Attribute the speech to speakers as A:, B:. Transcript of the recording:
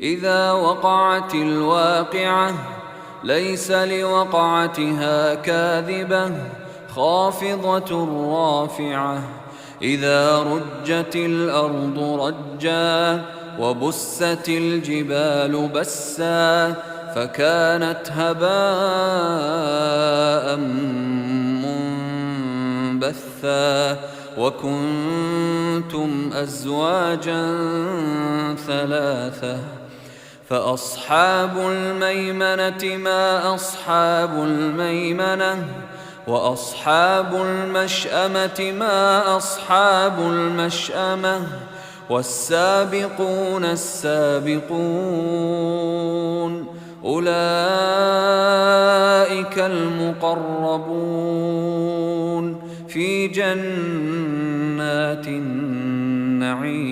A: إذا وقعت الواقعة ليس لوقعتها كاذبة خافضة رافعة. إذا رجت الأرض رجا وبست الجبال بسا فكانت هباء منبثا وكنتم أزواجا ثلاثة. فأصحاب الميمنة ما أصحاب الميمنة وأصحاب المشأمة ما أصحاب المشأمة والسابقون السابقون أولئك المقربون في جنات النعيم.